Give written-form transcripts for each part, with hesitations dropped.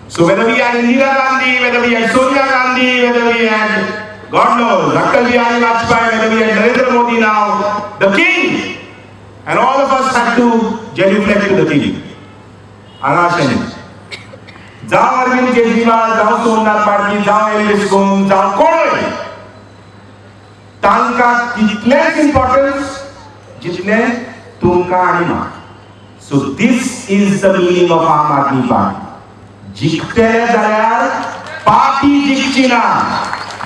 So whether we had Indira Gandhi, whether we had Sonia Gandhi, whether we had, God knows, Atal Bihari Vajpayee, whether we had Narendra Modi now, the king, and all of us had to genuflect to the king. हांगा अशें न्ही. जावं अरविंद केजरीवाल, जावं सोमनाथ पारधी, जावं Alice Gomes, जावं कोणूय, तांकां तितलेंच इम्पॉर्टन्स जितलें तुमकां आनी म्हाका. So this is the meaning of Aam Aadmi Party. जिखतले जाल्यार पार्टी जिखची ना,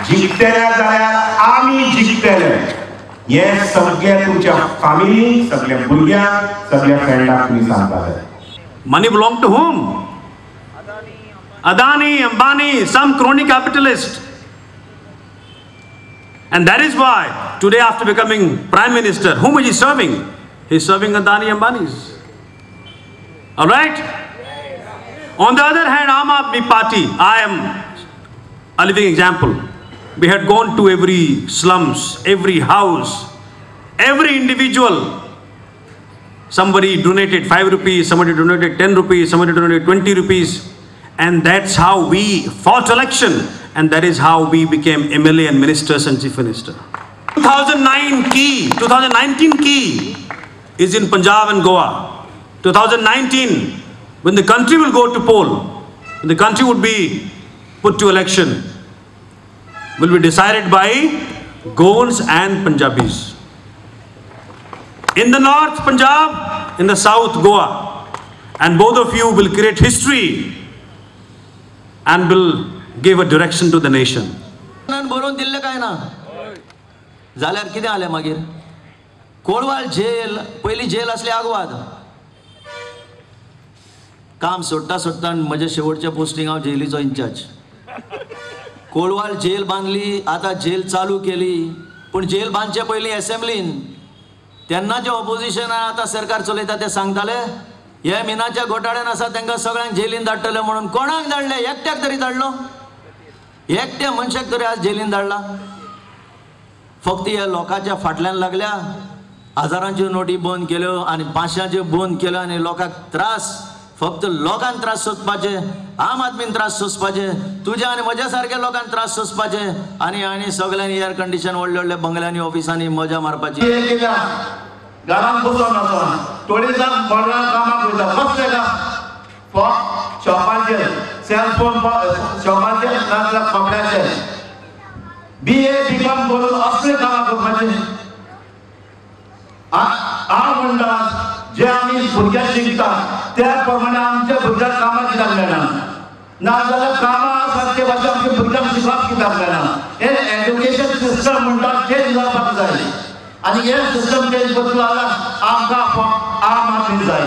जिखतले जाल्यार आमी जिखतले. हें सगळें तुमच्या फामिलीक, सगळ्या भुरग्यांक, सगळ्या फ्रेंडाक तुमी सांगपा जाय. Money belong to whom? Adani, Ambani, some crony capitalist. And that is why today, after becoming Prime Minister, whom is he serving? He is serving Adani, Ambanis. All right? On the other hand, Aam Aadmi Party, I am a living example. We had gone to every slums, every house, every individual. Somebody donated 5 rupees, somebody donated 10 rupees, somebody donated 20 rupees. And that's how we fought election. And that is how we became MLA and ministers and chief minister. 2019 key is in Punjab and Goa. 2019, when the country will go to poll, when the country would be put to election, will be decided by Goans and Punjabis. In the north, Punjab, in the south, Goa. And both of you will create history and will give a direction to the nation. बरोवन दिल्लें काय ना जाल्यार कितें जालें मागीर? कोळवाल gel, पयलीं gel आसली आगवाद. काम सोडटा सोडटा म्हज्या शेवटच्या पोस्टिंग हांव जेलीचो इन्चार्ज. कोळवाल जेल बांदली, आतां जेल चालू केली. पूण जेल बांदचे पयलीं एसेंब्लीन तेन्ना जे ऑपोजिशनान आतां सरकार चलयता ते सांगताले हे मिनाच्या घोटाळ्यान आसा तांकां सगळ्यांक जेलीन धाडटले म्हणून. कोणाक धाडले? एकट्याक तरी धाडलो? एकट्या मनशाक तरी आज जेलीन धाडला? फक्त ह्या लोकांच्या फाटल्यान लागल्या, हजारांच्यो नोटी बंद केल्यो आनी 500च्यो बंद केल्यो आनी लोकांक त्रास, फक्त लोकांक त्रास सोंसपाचे, आम आदमीन त्रास सोंसपाचे, तुज्या आनी म्हज्या सारक्या लोकांक त्रास सोंसपाचे आनी आनी सगळ्यांनी एअर कंडिशन व्हडल्या व्हडल्या बंगल्यांनी ऑफिसांनी मजा मारपाची. घरान बसून आसा थोडे जाण मरणां कामाक वयता, कसले काम? फक्त शॉपाचेर, सेलफोन शॉपाचेर, नाजाल्यार कपड्याचेर. BA BCom करून असले कामां करपाचें. हांव म्हणटा जे आमी भुरग्यांक शिकता त्या प्रमाणे आमच्या भुरग्यांक कामां कित्याक मेळना, नाजाल्यार कामां आसात ते भाशेन आमच्या भुरग्यांक शिकप कित्याक मेळना. हें एज्युकेशन सिस्टम म्हणटा चेंज जावपाक जाय आनी हें सिस्टम चेंज करतलो जाल्यार आमकां आम आदमी जाय.